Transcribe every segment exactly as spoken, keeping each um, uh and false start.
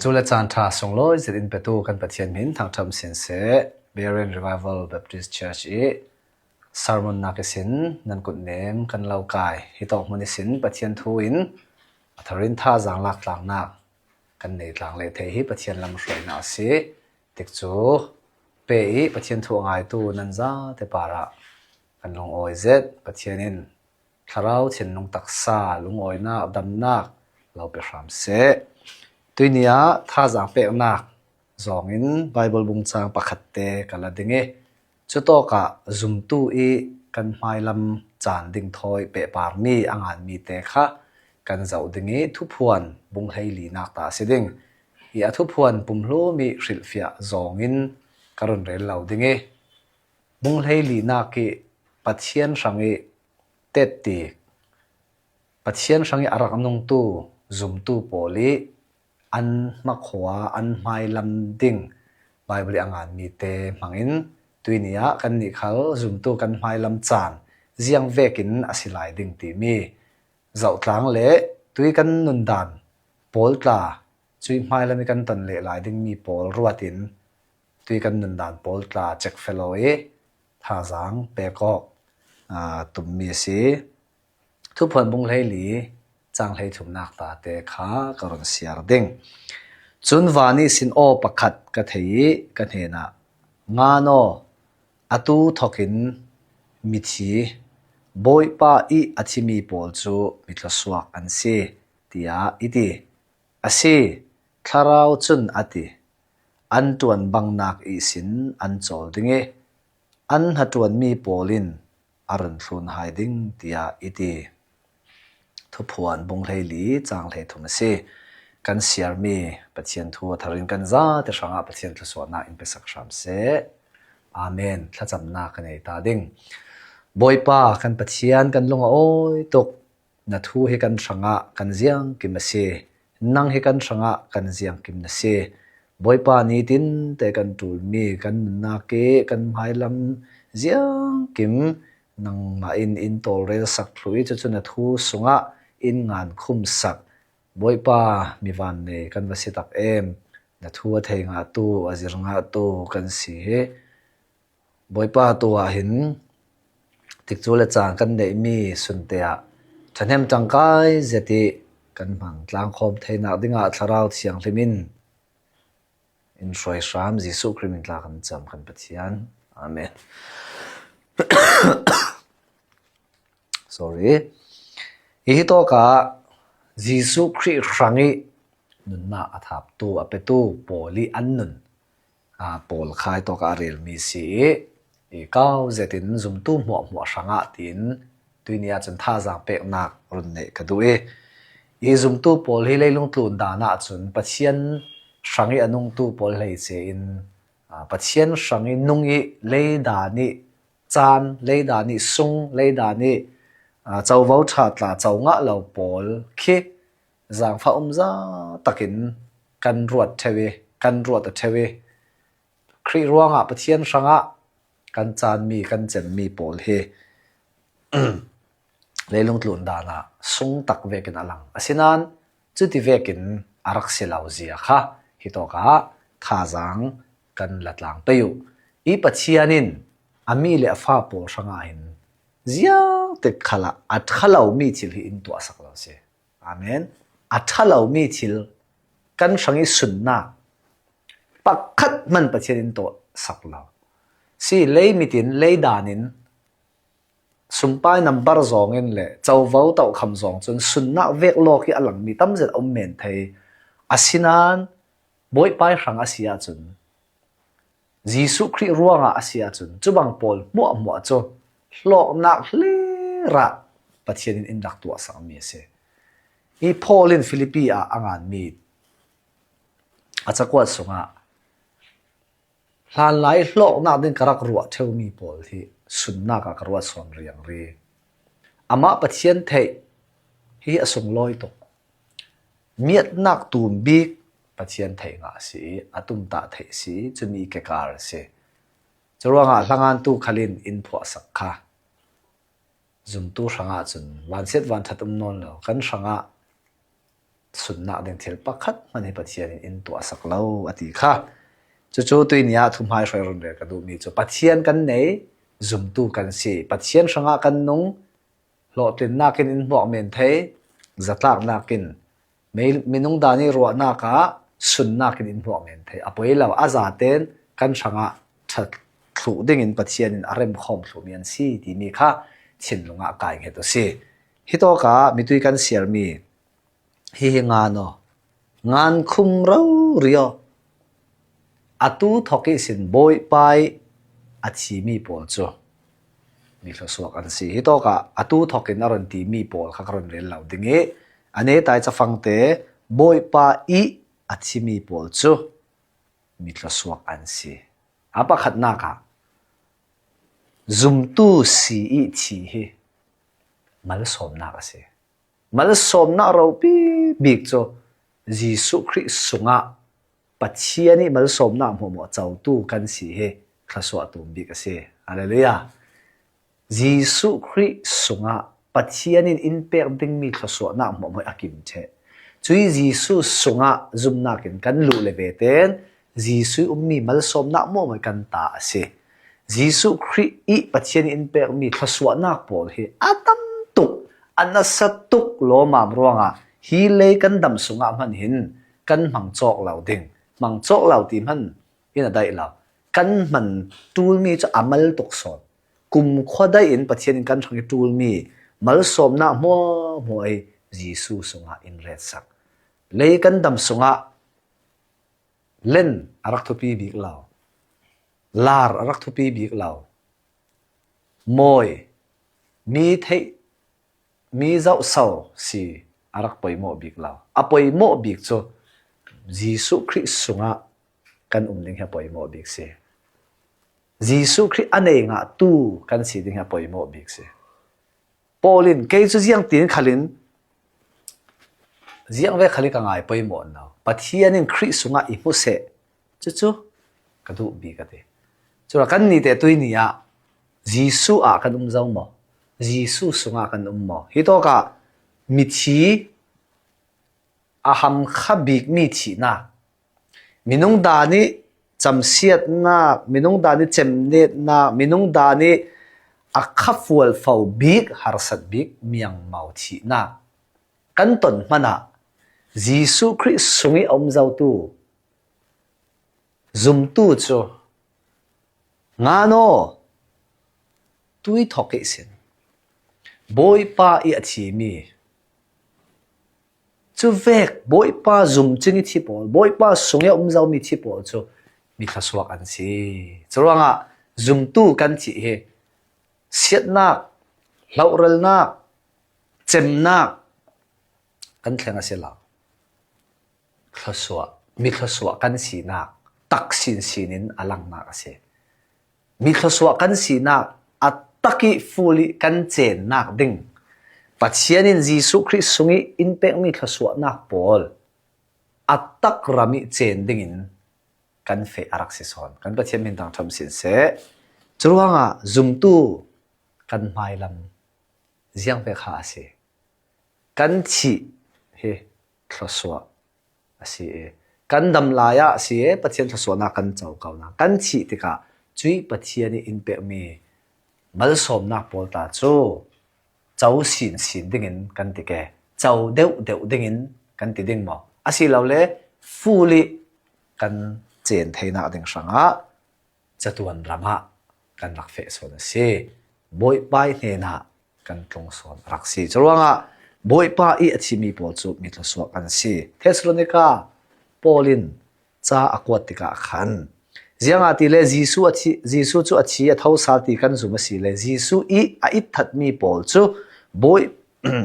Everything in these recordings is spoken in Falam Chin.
Cu le caan ṭha sunglawi zet in petu kan Pathian hmin thangṭhat sin seh. Berean Revival Baptist Church i sermon nak i sin nan kutnem kan lo kai. Hi tawk hmun i sin Pathian thu in a tharin thazaang lak tlangnak kan nei tlang leh thei hi Pathian lam hruainak a si. Tikcu pe i Pathian thu a ngaitu nan zate parah kan lungawi zet. Pathian in thlarau thinlung taksa lungawinak damnak lo pe hram seh. Tuini ah thazaang peknak zawngin Bible bungcang pakhatte ka la ding i, cutawkah zumtu i kan hmailam caan ding thawi pehparmi a nganmi te kha kan zoh ding i, Thuphuan bung hleilinak ta a si ding i, a Thuphuan pumhlumi hrilhfiah zawngin ka run rel lo ding i, bung hleilinak i Pathian hrang i tetti, Pathian hrang i a rak nungtu zumtu pawl i an hmakhua, an hmailam ding Bible i a nganmi te hmangin tuini ah kannih khal zumtu kan hmailam caan ziang vekin a si lai ding timi zohtlang le tui kan nundan pawl tla, cui hmailam i kan ton leh lai dingmi pawl ruatin tui kan nundan pawl tla cek fellow i thazaang pek awk, aa, tummi a si. Thuphuan bung hleili cang hleithumnak ta te kha ka run siar ding. Cun van ihsin aw pakhat ka thei i ka hnenah, "Ngan aw, atu thokin mithi, Bawipa i a thimi pawl cu mi thluasuak an si," tiah i ti. "A si, Thlarau cun a ti, an ṭuan bangnak ihsin an cawl ding i, an hnaṭuanmi pawl in a run thlun hai ding," tiah i ti. Thuphuan bung hleili cang hleithum a si. Kan siarmi Pathian thu a tharin kan zate hrangah Pathian thluasuahnak in pesak hram seh. Amen. Thlacamnak ka nei ta ding. Bawipa kan Pathian, kan lung a awi tuk. Na thu hi kan hrangah kan ziangkim a si. Nang hi kan hrangah kan ziangkim na si. Bawipa, nitin te kan ṭulmi, kan nunnak i kan hmailam ziangkim nangmah in in tawlrelsak thlu i cucu na thu sungah in ngankhumsak. Bawipa, mi vannei kan va si tak em. Na thu a thei ngahtu, a zir ngahtu kan si hi. Bawipa, tu ah hin tikcu le caan kan neihmi sunte ah ṭhahnem ṭangkai zet i kan hmang tlangkhawm theinak dingah Thlarau Thianghlim in in hruai hram. Jesuh Khrih min tla kan cam kan Pathian. Amen. Sorry. Hi hitawkah Jesuh Khrih hrang i nunnak a thaptu, a petu pawl i an nun, aa, pawl kha hitawkah a relmi si i, i kau zetin zumtu hmuahhmuah hrangah tiin tuini ah cun thazaang peknak run neih ka duh i, i zumtu pawl hi leilung tlun dan ah cun Pathian hrang i a nungtu pawl hleice in, aa, Pathian hrang i nung i leidan i caan, leidan i sung, leidan i, aa, covo ṭha tla co ngah lo pawl khi zaangfah umza takin kan ruat ṭheu i, kan ruat a ṭheu i, Khrih ruangah Pathian hrangah kan caanmi, kan cemmi pawl hi leilung tlun dan ah sung tak vekin a lang. Asinain cuti vekin a rak si lo zia kha hitawkah thazaang kan la tlang pei uh. I Pathian in a mi le a fa pawl hrangah hin ziangtik khalah a ṭha lomi thil hi in tuahsak lo si. Amen. A ṭha lomi thil kan hrang i sunnak pakhat hman Pathian in tuahsak lo si. Leimitin, leidan in, sumpai nambar zawngin le covo tohkham zawng cun sunnak vek lawk i a langmi tam zet a um men thei. Asinain Bawipa i hrang a si ahcun, Jesuh Khrih ruangah a si ahcun, cubang pawl hmuahhmuah cu hlawknak hlerah Pathian in in rak tuahsakmi a si. I Paul in Filipi ah a nganmi a cakuat sungah, hlanlai hlawknak ding ka rak ruah ṭheumi pawl hi sunnak ah ka ruat sawn riangri. Amah Pathian theih hi a sunglawi tuk. Miatnak tum bik Pathian theih ngah a si i, a tumtah theih a si i, cumi kekar a si. Curuangah hlangantu khal in in phuahsak kha zumtu hrangah cun vansiat vanṭhat um nawn lo, kan hrangah sunnak ding thil pakhat hmanh hi Pathian in in tuahsak lo a ti kha. Cucu tuini ah thuhmaihruai run rel ka duhmi cu Pathian kan nei, zumtu kan si. Pathian hrangah kan nung, hlawhtlinnak in in hmuak men thei, zatlaknak in, mei-, minung dan i ruahnak ah sunnak in in hmuak men thei. A poi lo, a zaten kan hrangah ṭha thluh dingin Pathian in a remkhawm thluhmi an si timi kha thinlung ah kai nget u si. Hitawkah mitui kan siarmi hihi ngan aw, ngan khum rori aw. Atu thawk ihsin Bawipa i a thimi pawl cu mi thluasuak an si. Hitawkah atu thawk in a run timi pawl kha ka run rel lo ding i, a netai cafangte Bawipa i a thimi pawl cu mi thluasuak an si. A pakhatnak ah zumtu si i thi hi malsawmnak a si. Malsawmnak ropi bik cu Jesuh Khrih sungah Pathian i malsawmnak hmuahhmuah cotu kan si hi thluasuah tum bik a si. Hallelujah. Jesuh Khrih sungah Pathian in in pek dingmi thluasuahnak hmuahhmuah a kim ṭheh. Cui Jesuh sungah zumnak in kan luh le veten Jesuh i ummi malsawmnak hmuahhmuah kan ta a si. Jesuh Khrih i Pathian in in pekmi thluasuahnak pawl hi a tam tuk, a nasa tuk lawmam ruangah hi lei kan dam sungah hman hin kan hmang cawk lo ding. Hmang cawk lo ti hman in a daih lo. Kan hman ṭulmi cu a mal tuk sawn. Kumkhua daih in Pathian in kan hrang i ṭulmi malsawmnak hmuahhmuah hi Jesuh sungah in retsak. Lei kan dam sungah len a rak thupi bik lo, lar a rak thupi bik lo, mawi, mi theih, mi zohso si a rak poimawh bik lo. A poimawh bik cu Jesuh Khrih sungah kan um ding hi a poimawh bik si. Jesuh Khrih a nei ngahtu kan si ding hi a poimawh bik si. Paul in, kei cu ziangtin khalin, ziangvek khal i ka ngai poimawh an lo. Pathian in Khrih sungah i hmu seh. Cucu ka duh bik a ti. Cura kan nite tuini ah Jesuh ah kan um zo maw? Jesuh sungah kan um maw? Hitawkah mithi a hamkha bikmi thihnak, minung dan i camsiatnak, minung dan i cemnetnak, minung dan i a khafualfo bik, harsat bik, miangmau thihnak kan ton hmanah Jesuh Khrih sung i a um zotu zumtu cu, ngan aw, tui thawk ihsin Bawipa i a thimi, cuvek Bawipa zumcing i thi pawl, Bawipa sung i a um zomi thi pawl cu mi thluasuak an si. Curuangah zumtu kan thih hi siatnak, hlohrelnak, cemnak kan thleng a si lo. Thluasuah, mi thluasuah kan sinak tak sinsin in a langnak a si. Mi thluasuah kan sinak a tak i full i kan cennak ding, Pathian in Jesuh Khrih sung i in pekmi thluasuahnak pawl a tak ram i cen dingin kan feh a rak si sawn. Kan Pathian min thangṭhat sin seh. Curuangah zumtu kan hmailam ziangvek kha a si. Kan thih hi thluasuah a si i, kan dam lai ah a si i, Pathian thluasuahnak kan co ko hna. Kan thih tikah cui Pathian i in pekmi malsawmnak pawl ta cu co sinsin dingin kan ti ke, co deuhdeuh dingin kan ti ding maw? Asilole full i kan cen theinak ding hrangah catuan ram ah kan rak feh sawn a si. Bawipa i hnenah kan tlung sawn a rak si. Curuangah Bawipa i a thimi pawl cu mi thluasuak an si. Thessalonika Paul in ca a kuat tikah khan, ziangahtile Jesuh a thi, Jesuh cu a thi a tho sal ti kan zum a si le, Jesuh i a itthatmi pawl cu Bawi,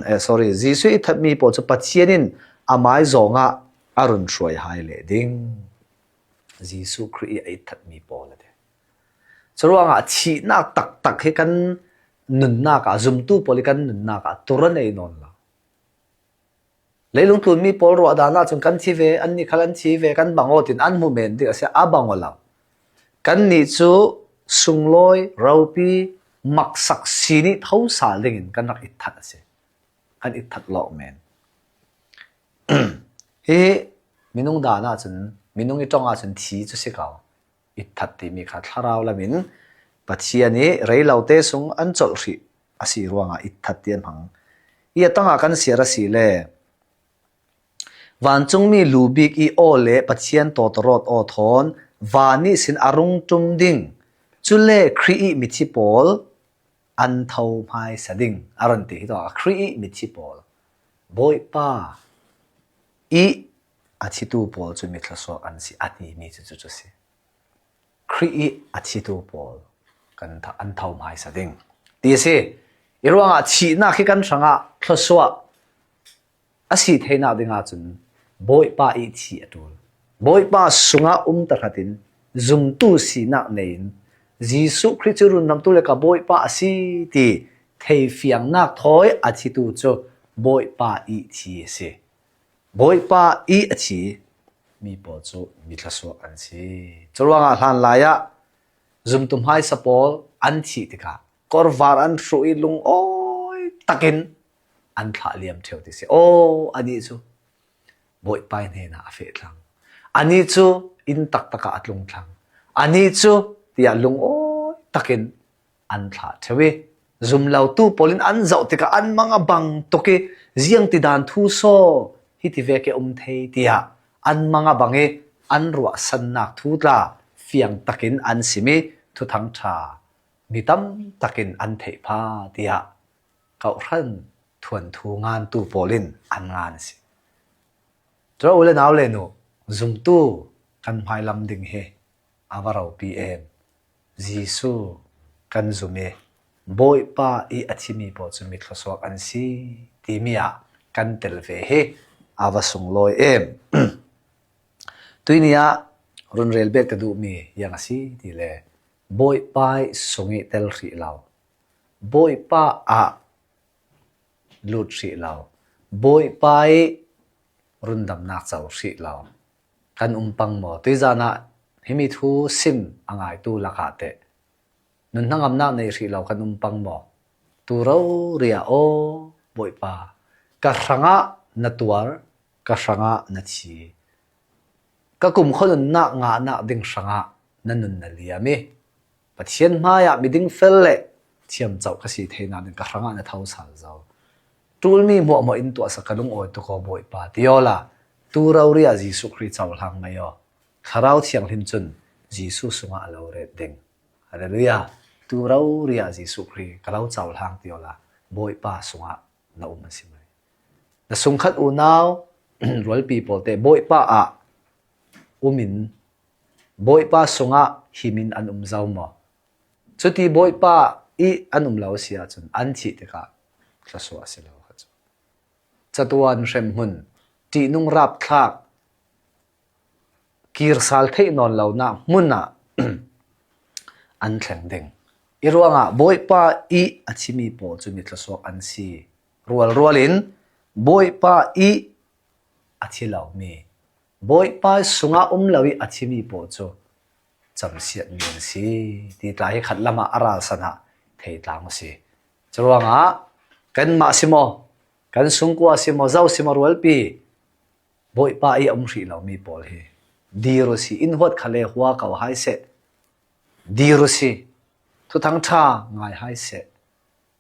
eh, sorry, Jesuh i itthatmi pawl cu Pathian in a mai zawngah a run hruai hai leh ding. Jesuh Khrih i a itthatmi pawl a ti. Curuangah thihnak taktak hi kan nunnak ah, zumtu pawl i kan nunnak ah tur a nei nawn lo. Leilung tlunmi pawl ruah dan ahcun kan thi ve, annih khal an thi ve, kan bang aw tin an hmu men dih a si, a bang aw lo. Kannih cu sunglawi, ropi, maksak sin i tho sal dingin kan rak itthat a si. Kan itthat lawk men. Hi minung dan ahcun, minung i ṭong ahcun thi cu si ko. Itthat timi kha thlarau lamin Pathian i reilote sung an colh hrih a si ruangah itthat ti an hmang. I a tangah kan siar a si le, vancungmi lu bik i aw le Pathian tawtawrawt aw thawn van ihsin a rung ṭum ding. Cule Khrih i mithi pawl an tho hmaisa ding a run ti hi tawh, Khrih i mithi pawl. Bawipa i a thitu pawl cu mi thluasuak an si a timi cu cucu si. Khrih i a thitu pawl kan tha-, an tho hmaisa ding ti a si. I ruangah thihnak hi kan hrangah thluasuak a si theinak ding ahcun Bawipa i thih a ṭul. Bawipa sungah um tahratin zumtu sinak nei in Jesuh Khrih cu rundamtu le ka Bawipa a si ti theifiangnak thawi a thitu cu Bawipa i thi a si. Bawipa i a thi mi pawl cu mi thluasuak an si. Curuangah hlanlai ah zumtu hmaisa pawl an thih tikah kawrvar an hruh i lungawi takin an thlah liam ṭheu ti si. Aw, anih cu Bawipa i hnenah a feh thlang. Anih cu inn taktak ah a tlung thlang. Anih cu tiah lungawi takin an thlah ṭheu i, zumlotu pawl in an zoh tikah an mang a bang tuk i, ziangtidan thu saw hiti vek i um thei tiah an mang a bang i, an ruahsannak thu tla fiang takin an sim i, Thuthang ṭha mi tam takin an theih pha tiah kawhhran thuanthu ngantu pawl in an ngan a si. Cu u le nau le nu, zumtu kan hmailam ding hi a va ropi em. Jesuh kan zum i Bawipa i a thimi pawl cu mi thluasuak an si timi ah kan tel ve hi a va sunglawi em. Tuini ah runrel bet ka duhmi ziang a si ti le, Bawipa i sung i tel hrih lo, Bawipa ah lut hrih lo, Bawipa i rundamnak co hrih lo kan um pang maw? Tuizan ah himi thu sim a ngaitu lakah teh nun hnangamnak nei hrih lo kan um pang maw? Tu rori ah, aw Bawipa, ka hrangah na tuar, ka hrangah na thi. Ka kumkhua nunnak ngahnak ding hrangah na nun na liam i, Pathian hmaiah miding fel le thiamcoh ka si theinak ding ka hrangah na tho sal zo. Ṭulmi hmuahhmuah in tuahsak ka lungawi tuk aw Bawipa, ti awla tu rori ah Jesuh Khrih cohlang mai aw. Thlarau Thianghlim cun Jesuh sungah a lo ret ding. Hallelujah. Tu rori ah Jesuh Khrih ka lo cohlang ti awla Bawipa sungah na um a si mai. Na sungkhat unau rualpi pawlte Bawipa ah um in, Bawipa sungah him in an um zo maw? Cuti Bawipa i an um lo si ahcun an thih tikah thluasuah a si lo kha cu. Catuan hremhmun, ṭihnung rapthlak, kir sal theih nawn lonak hmun ah an thleng ding. I ruangah Bawipa i a thimi pawl cu mi thluasuak an si. Rualrual in Bawipa i a thi lomi, Bawipa sungah um lo i a thimi pawl cu camsiatmi an si ti tla hi khat lamah a ralsan ah thei tlang a si. Curuangah kanmah si maw, kan sungkua si maw, zo si maw, rualpi Bawipa i a um hrih lomi pawl hi dir u si, in huat kha le hua ko hai seh, dir u si, Thuthang ṭha ngai hai seh,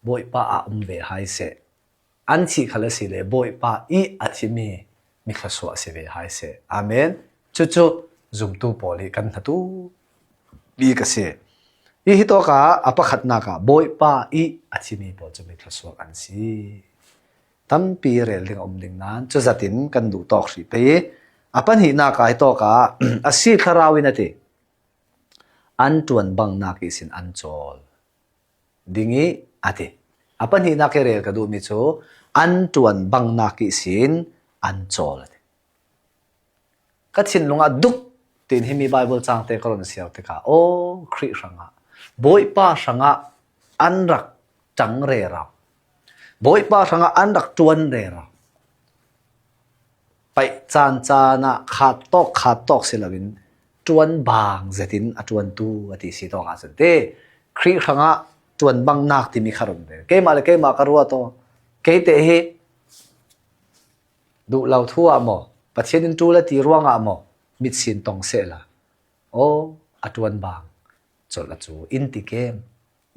Bawipa ah um ve hai seh. An thih khal a si le Bawipa i a thimi mi thluasuah a si ve hai seh. Amen. Cucu zumtu pawl i kan hnatu bik a si. I hitawkah a pakhatnak ah Bawipa i a thimi pawl cu mi thluasuak an si. Tampi rel ding a um ding nain cu zatin kan duh tawk hrih pei. A pahnihnak ah hitawkah a si thlarau in a ti, an ṭuan bangnak ihsin an cawl ding i a ti. A pahnihnak i rel ka duhmi cu an ṭuan bangnak ihsin an cawl a ti. Ka thinlung ah duk tiin himi Baibal cangte ka run siar tikah, aw, Khrih hrangah, Bawipa hrangah an rak ṭang rero, Bawipa hrangah an rak ṭuan rero, paih caan caan ah khat tawk khat tawk si loin ṭuan bang zetin a ṭuantu a ti si tawk ahcun te, Khrih hrangah ṭuan bangnak timi kha run ve. Keimah le keimah ka ruat aw, keite hi Duh lo thu ah maw, Pathian in ṭul a ti ruangah maw, mitsin tong sehla, aw, a ṭuan bang colh a cu in ti kem.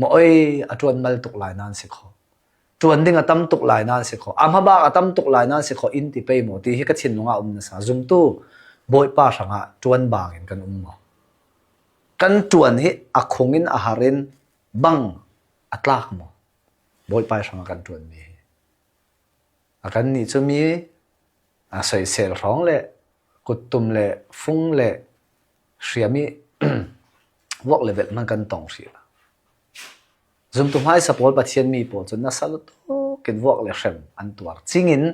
Maw oi, a ṭuan mal tuk lai nan si kho. Ṭuan ding a tam tuk lai nan si kho. A hmabak a tam tuk lai nan si kho in ti pei maw ti hi ka thinlung ah um nasa. Zumtu Bawipa hrangah ṭuan bangin kan um maw? Kan ṭuan hi a khungin a harin bang a tlak maw? Bawipa hrangah kan ṭuanmi hi. A kannih cu mi a soisel hrawng le kuttum le fung le hriam i vuak le velh hman kan tong hrih. Zumtu hmaisa pawl, Pathian mi pawl cu nasa lutuk in vuak le hrem an tuar cingin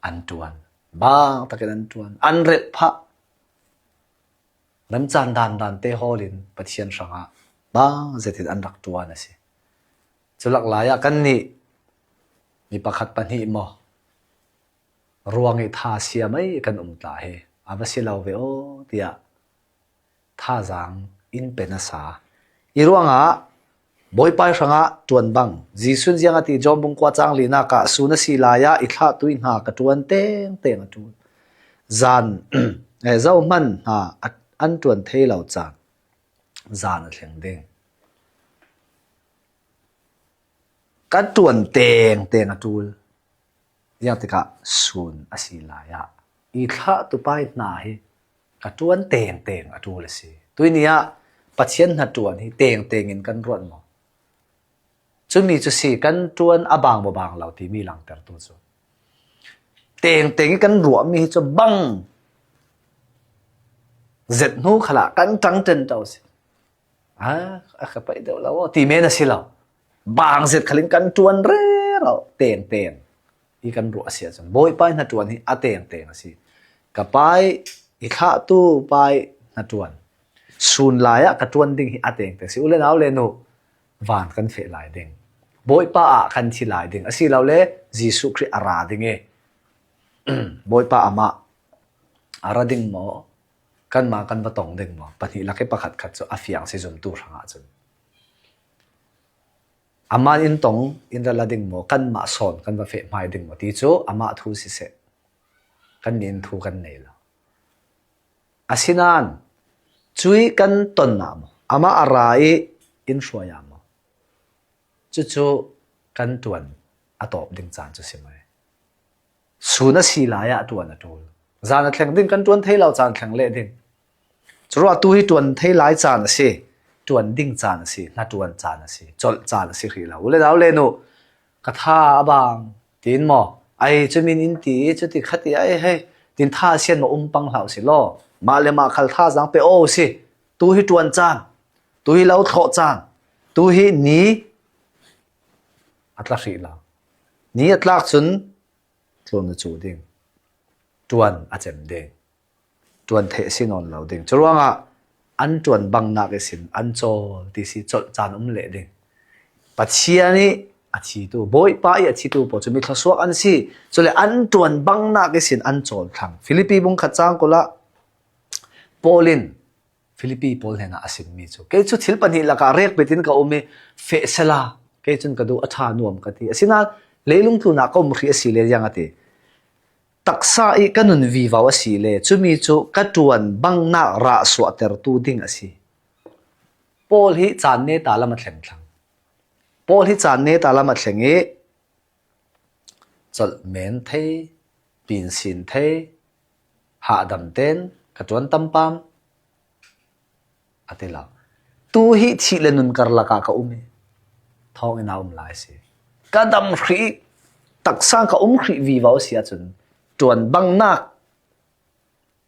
an ṭuan. Bang takin an ṭuan. An relh phah. Remcaan dan dan te hawlin Pathian hrangah bang zetin an rak ṭuan a si. Cu lak lai ah kannih mi pakhat pahnih maw, ruang i tha siam ei kan um ta hi. A va si lo ve aw, tiah thazaang in pe nasa. I ruangah Bawipa hrangah ṭuan bang. Jesuh in ziang a ti, John bung kua cang linak ah, sun a si lai ah i thlahtu i hna ka ṭuan tengteng a ṭul. Zan, eh, zohman hna a, an ṭuan thei lo caan zan a thleng ding. Ka ṭuan tengteng a ṭul. Ziang tikah sun a si lai ah i thlahtu pa i hna hi ka ṭuan tengteng a ṭul a si. Tuini ah Pathian hnaṭuan hi tengteng in kan ruat maw? Cumi cu si kan ṭuan a bang maw bang lo timi langtertu cu. Tengteng i kan ruahmi hi cu bang zet hnu khalah kan ṭang ṭenṭo si. A, a ka paih deuh lo ti men a si lo. Bang zet khalin kan ṭuan rero tengteng i kan ruah a si ahcun Bawipa i hnaṭuan hi a tengteng a si. Ka pa i, i thlahtu pa i hnaṭuan, sun lai ah ka ṭuan ding hi a tengteng a si. U le nau le nu, van kan feh lai ding, Bawipa ah kan thi lai ding, asilole Jesuh Khrih a ra ding i Bawipa amah a ra ding maw, kanmah kan va tong ding maw, pahnih lak i pakhat khat cu a fiang si zumtu hrangah cun. Amah in tong in ra la ding maw, kanmah sawn kan va feh hmai ding maw ti cu amah thu siseh, kannih in thu kan nei lo. Asinain cui kan ton ah maw, amah a ra i in hruai ah maw, cucu kan ṭuan a tawp ding caan cu si mai. Sun a si lai ah ṭuan a ṭul. Zan a thleng ding, kan ṭuan thei lo caan thleng leh ding. Curuah tu hi ṭuan thei lai caan a si, ṭuan ding caan a si, hnaṭuan caan a si, colh caan a si hrih lo. U le nau le nu, ka tha a bang, tiin maw? Ai, cumin in ti i, cuti khat i, ai, hei, tin tha a sian maw, um pang hlah u si law. Mah le mah khal thazaang pe aw u si. Tu hi ṭuan caan, tu hi lo thlawh caan, tu hi ni a tla hrih lo. Ni a tlak cun tlun a cu ding. Ṭuan a cem ding. Ṭuan theih a si nawn lo ding. Curuangah an ṭuan bangnak ihsin an cawl ti si, colh caan um leh ding. Pathian i a thitu, Bawipa i a thitu pawl cu mi thluasuak an si. Cule an ṭuan bangnak ihsin an cawl thlang. Filipi bung khat cang kul ah Paul in Filipi pawl hnenah a simmi cu, kei cu thil pahnih lakah rekbit in ka um i, feh sela, kei cun ka duh a ṭha nuam ka ti. Asinain leilung tlunah ka um hrih a si le, ziang a ti. Taksa i ka nun vivo a si le, cumi cu ka ṭuan bangnak rah suahtertu ding a si. Paul hi caan neta lam a thleng thlang. Paul hi caan neta lam a thleng i, colh men thei, pinsin thei, hahdam ten ka ṭuan tampam a ti lo. Tu hi thih le nun karlak ah ka um i, thawnginn a um lai si. Ka dam hrih, taksa ka um hrih vivo si ahcun ṭuan bangnak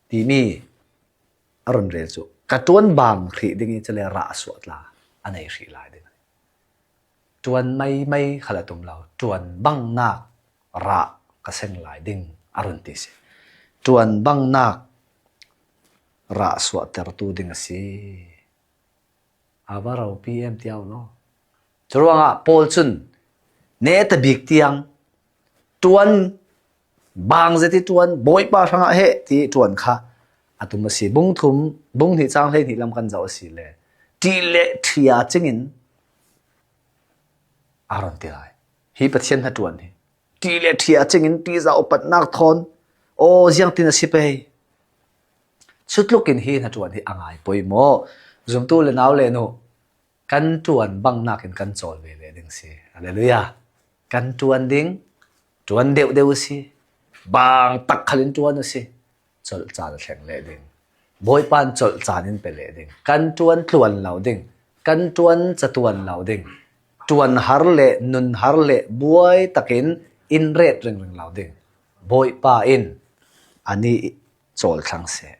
timi a run rel cu ka ṭuan bang hrih ding i, cule rah a suah tla a nei hrih lai ding. Ṭuan maimai khal a tum lo, ṭuan bangnak rah ka seng lai ding a run ti si. Ṭuan bangnak rah suahtertu ding a si. A va ropi em tiau lo. Curuangah Paul cun neta bik tiang ṭuan, bang zet i ṭuan, Bawipa hrangah he ti ṭuan kha a tum a si. Bung thum, bung hnih cang hleihnih lam kan zoh a si le, ṭih le ṭhia cingin a run ti lai. Hi Pathian hnaṭuan hi Ti le thia cingin ti zau patnak thawn. Aw, ziangtin a si pei. Cutlukin hi hnaṭuan hi a ngai pawimawh. Zumtu le nau le nu, kan ṭuan bangnakin kan cawl ve leh ding si. Halleluiah. Kan ṭuan ding, ṭuan deuhdeuh u si. Bang tak khalin ṭuan u si. Colh caan a thleng leh ding. Bawipa in colh caan in pe leh ding. Kan ṭuan tluan lo ding. Kan ṭuan catuan lo ding. Ṭuan har le nun har le buai takin in ret ringring lo ding. Bawipa in a ni cawl thlang seh.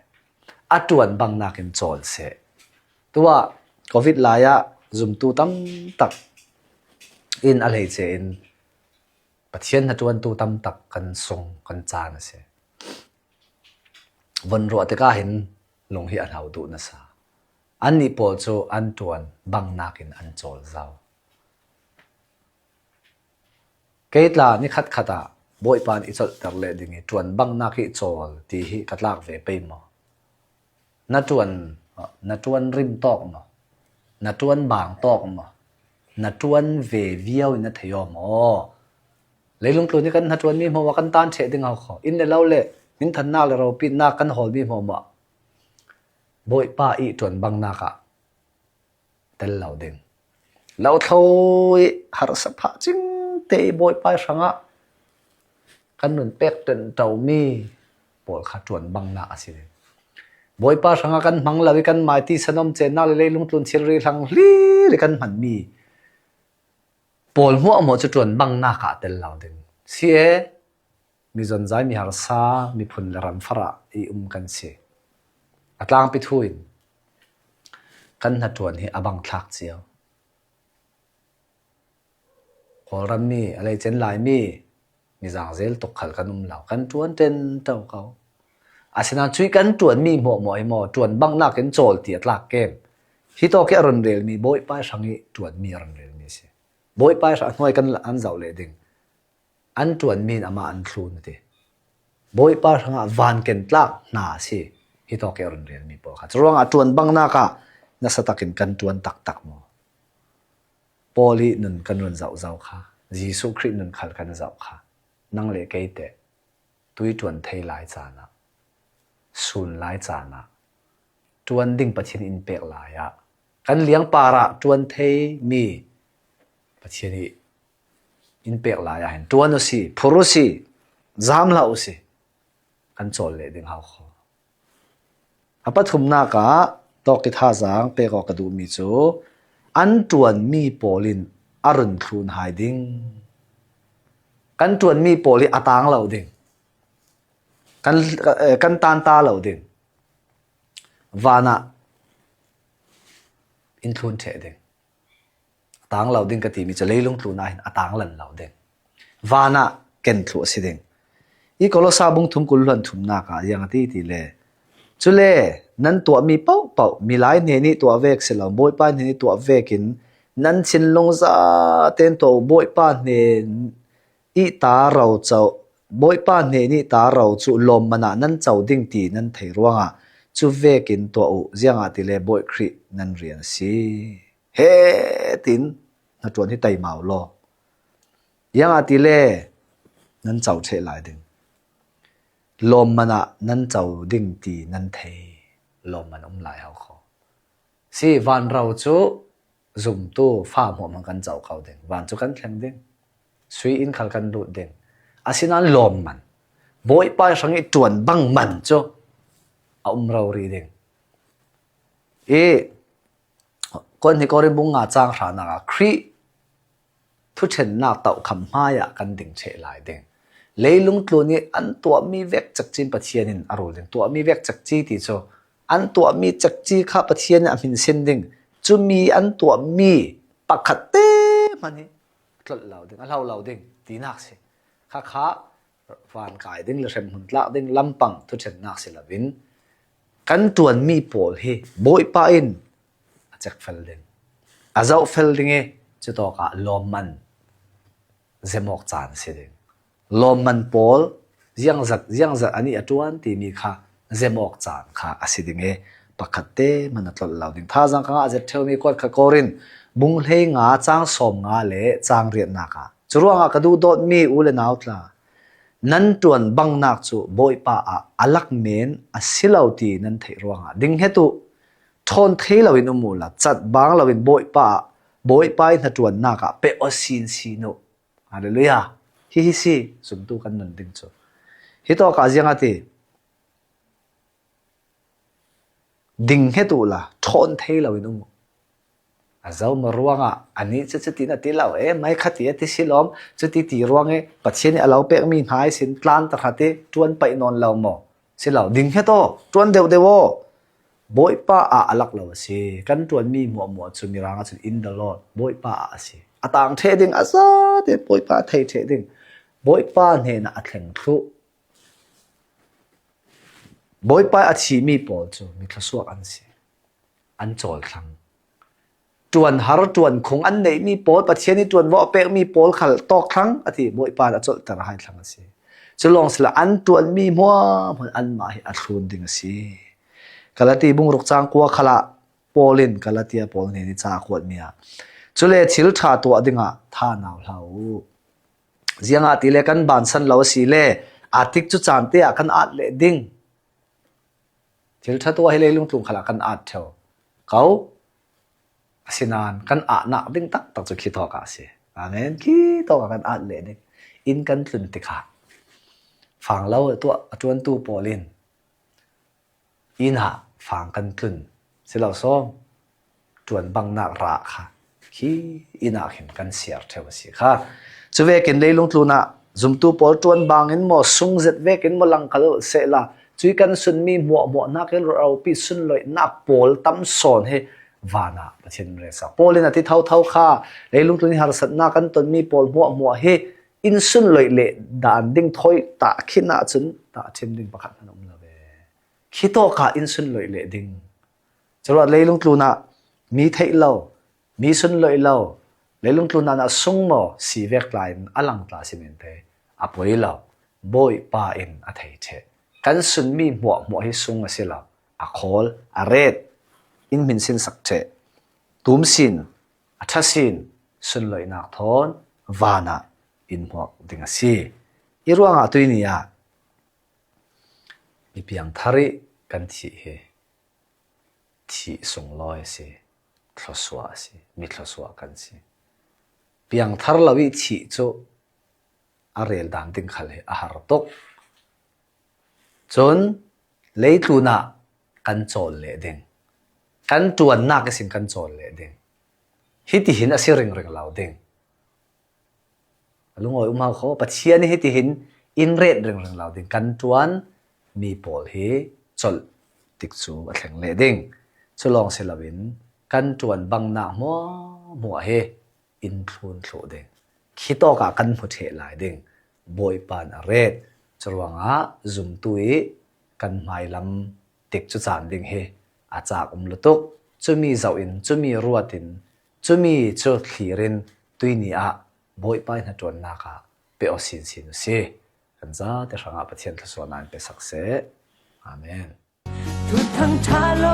A ṭuan bangnakin cawl seh. Tuah covid lai-ah zumtu tam tak in a hleice in Pathian hnaṭuantu tam tak kan sung kan caan a si. Von ruah tikah hin lung hi a hlau duh nasa. Annih pawl cu an ṭuan bangnakin an cawl zau. Kei tla ni khatkhat ah Bawipa in i colhter leh ding i ṭuan bangnak hi cawl ti hi ka tlak ve pei maw? Na ṭuan, na ṭuan rim tawk maw? Na ṭuan bang tawk maw? Na ṭuan ve viau in na thei aw maw? Leilung tlun hi kan hnaṭuan mi hmuahmah kan tan ṭheh ding hau kho. Inn le lo le hminthannak le ropitnak kan hawl mi hmuahmah Bawipa i ṭuan bangnak ah tel lo ding. Lo thlo i harsa phah cingte i Bawipa i hrangah kan nun pek ṭenṭo mi pawl kha ṭuan bangnak a si ding. Bawipa hrangah kan hmang lo i kan mai ti sanom cennak le leilung tlun thilri hlang hlir i kan hman mi pawl hmuahhmuah cu ṭuan bangnak ah tel lo ding. Si e, mi zonzai, mi harsa, miphun le ram farah i um kan si. A tlangpi thu in kan hnaṭuan hi a bang thlak cio. Kawlram mi, a leicen lai mi, mi zangzel tuk khal kan um lo, kan ṭuan ṭenṭo ko. Asinain cui kan ṭuan mi hmuahhmuah hi maw, ṭuan bangnak in cawl ti a tlak kem. Hi tawk hi a run rel mi, Bawipa i hrang i ṭuan mi a run rel mi a si. Bawipa i hrang hnuai kan an zoh leh ding. An ṭuan mi in amah an thlun a ti. Bawipa hrangah van ken tlak hna a si. Hi tawk i a run rel mi pawl kha. Curuangah ṭuan bangnak ah nasa takin kan ṭuan taktak maw? Paul i nun kan run zoh zo kha, Jesuh Khrih nun khal kan zoh kha, nang le kei teh tui ṭuan thei lai caan ah, sun lai caan ah, ṭuan ding Pathian in pek lai ah, kan liangpar ah ṭuan thei mi Pathian i in pek lai ah hin ṭuan u si, phur u si, zam hlah u si, kan cawl leh ding hau kho. A pathumnak ah tawk i thazaang pek awk ka duhmi cu an ṭuan mi pawl in a run thlun hai ding. Kan ṭuan mi pawl hi a tang lo ding. Kan, eh, kan tanta lo ding. Van ah in thlun ṭheh ding. A tang lo ding ka timi cu leilung tlun ah hin a tang lan lo ding. Van ah ken thluh a si ding. I Kolosa bung thum kul hluan thumnak ah ziang a ti ti le, cule nan tuahmi paohpaoh milai hnen i tuah vek si lo, Bawipa hnen i tuah vekin nan thinlung zaten tuah u. Bawipa hnen i ta ro co, Bawipa hnen i ta ro cu lawmman ah nan co ding ti nan thei ruangah cu vekin tuah u, ziangahtile Bawi Khrih nan rian a si. He tin hnaṭuan hi taimau law. Ziangahtile nan co ṭheh lai ding. Lawmman ah nan co ding ti nan thei. Lawmman um lai hau kho. Si, van ro cu zumtu fa hmuahhmuah kan co ko ding. Van cu kan thleng ding. Sui in khal kan lut ding. Asinain lawmman, Bawipa i hrang i ṭuan bang man cu a um rori ding. I Korin, Korin bung nga cang hranak ah Khrih thuṭhennak tohkham hmaiah kan ding ṭheh lai ding. Leilung tlun i an tuahmi vek cekci in Pathian in a rul ding. Tuahmi vek cekci ti cu an tuahmi cekci kha Pathian in a hminsin ding. Cumi an tuahmi pakhat te hmanh hi a tlolh lo ding, a hlo lo ding tinak si. Khakha van kai ding le hremhmun tlak ding lampang thuṭhennak si loin kan ṭuanmi pawl hi Bawipa in a cekfel ding, a zohfel ding i cutawkah lawmman zemawk caan si ding. Lawmman pawl ziangzat, ziangzat an i a ṭuan timi kha zemawk caan kha a si ding i pakhat te hmanh a tlolh lo ding. Thazaang ka ngah zet ṭheumi kuat kha Korin bung hlei nga cang sawm nga le cang riatnak ah Curuangah ka duhdawtmi u le nau tla, nan ṭuan bangnak cu Bawipa ah a lak men a si lo ti nan theih ruangah ding het uh. Ṭhawn thei loin um uhla, cat bang loin Bawipa ah, Bawipa ih hnaṭuannak ah pe aw sinsin uh. Halleluiah. Hihi si zumtu kan nun ding cu. Hitawkah ziang a ti? Ding het uhla, ṭhawn thei loin um uh. A zomaw ruangah anih cu cutin a ti lo, e, mai kha ti a ti si lawm, cuti ti ruang i Pathian ih a lo pekmi hna ihsin tlan tahra ti ṭuan paih nawn lo maw? Si lo, ding het aw, ṭuan deuh deuh aw. Bawipa ah a lak lo a si. Kan ṭuanmi hmuahhmuah cu Mirang ahcun in the Lord, Bawipa ah a si. A tang ṭheh ding, a zate Bawipa a thei ṭheh ding, Bawipa hnenah a thleng thluh. Bawipa a thimi pawl cu mi thluasuak an si, an cawl thlang. Ṭuan har, ṭuan khung an neihmi pawl, Pathian ih ṭuanvo a pekmi pawl khal tawk thlang a ti, Bawipa in a colhter a hai thlang a si. Cu lawng sila an ṭuanmi hmuahhmuah anmah hi a thlun ding a si. Galati bung ruk cang kua khalah Paul in Galatia pawl hnen ih ca a kuatmi ah, cule thil ṭha tuah dingah tha nau hlah uh. Ziangahtile kan bansan lo asile, aa tikcu caan te ah kan at leh ding. Thil ṭha tuah hi leilung tlung khalah kan at ṭheo ko. Asinain kan ahnak ding taktak cu khi tawk ah a si. Amen. Khi tawk ah kan at leh ding. Inn kan tlun tikah fanglo tuah a ṭuantu pawl in inn ah fang kan tlun si lo sawm, ṭuan bangnak rah kha khi inn ah khin kan siar ṭheo a si kha. Cuvekin leilung tlun ah zumtu pawl ṭuan bangin maw, sung zet vekin maw, lang kal sehla, cui kan sunmi hmuahhmuah hnakin ropi sunloihnak pawl tam sawn hi van ah Pathian in relsak. Paul in a ti thotho kha, leilung tlun ih harsatnak kan tonmi pawl hmuahhmuah hi in sunloih leh dan ding thawi tahkhin ahcun tahṭhim ding pakhat hmanh a um lo ve. Khi tawk ah in sunloih leh ding. Curuat leilung tlun ah mi theih lo, mi sunloih lo, leilung tlun ah sung maw, si vek tla in a lang tla si men te a poi lo. Bawipa in a thei ṭheh. Kan sunmi hmuahhmuah hi sung a si lo. A khawl, a ret, in hmin sinsak ṭheh. Tum sin, a ṭha sin, sunloihnak thawn van ah in hmuak ding a si. Hi ruangah tuini ah mi piangthar ih kan thih hi thih sunglawi a si, thluasuah a si, mi thluasuah kan si. Piangthar lo ih thih cu a rel dan ding khal hi a har tuk. Cun leitlun ah kan cawl leh ding, kan ṭuannak ihsin kan cawl leh ding. Hitihin a si ringring lo ding. A lungawi um hau kho, Pathian ih hitihin in ret ringring lo ding, kan ṭuan mi pawl hi colh tikcu a thleng leh ding. Cu lawng si loin kan ṭuan bangnak hmuahhmuah hi in thlun thluh ding. Khi tawk ah kan hmu ṭheh lai ding. Bawipa in a ret. Curuangah zumtu ih kan hmailam tikcu caan ding hi a cak um lutuk. Cumi zoh in, cumi ruat in, cumi cu thlir in tuini ah Bawipa ih hnaṭuannak ah pe aw sinsin u si. Kan zate hrangah Pathian thluasuahnak in pe sak seh. Amen. Thuthang ṭha lo